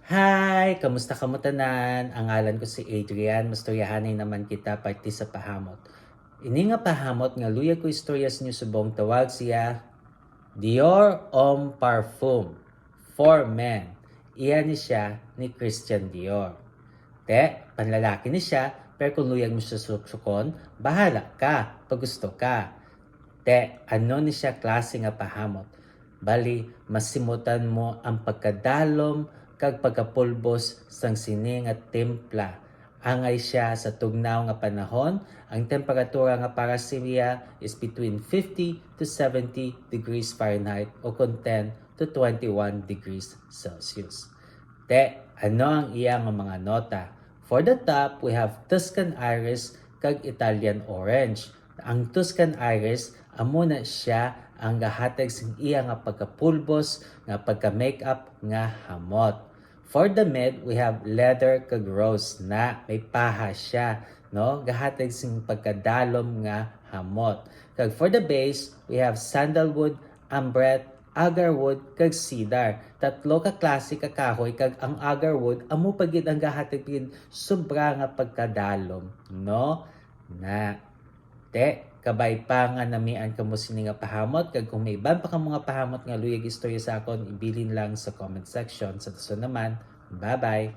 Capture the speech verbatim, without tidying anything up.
Hi! Kamusta kamo tanan? Ang ngalan ko si Adrian. Mastoryahanay naman kita parte sa pahamot. Ini nga pahamot nga luyag ko istorya sa inyo subong tawag siya Dior Homme Parfum for Men. Iya ni siya ni Christian Dior. Te, panlalaki ni siya, pero kung luyag mo siya suksukon, bahala ka, pag gusto ka. Te, ano ni siya klase nga pahamot? Bali, masimutan mo ang pagkadalom kag pagkapulbos sang sini nga timpla. Angay siya sa tugnaw nga panahon, ang temperatura nga para siya is between fifty to seventy degrees Fahrenheit o kon ten to twenty-one degrees Celsius. Te, ano ang iya nga mga nota? For the top, we have Tuscan iris kag Italian orange. Ang Tuscan iris, amo na siya ang gahatag sing iya nga pagkapulbos nga pagka-makeup nga hamot. For the mid, we have leather kag rose na may paha siya, no? Gahatag sing pagkadalom nga hamot. Kag for the base, we have sandalwood, ambrette, agarwood, kag cedar. Tatlo ka klase ka kahoy, kag ang agarwood amo pa gid ang gahatag gid sobra nga pagkadalom, no? Na. Te, kabay pa nga namian kamo sini nga pahamot, kag kung may iban pa kamo nga pahamot nga luyag istorya sa akon, ibilin lang sa comment section. Sa dason naman, bye-bye.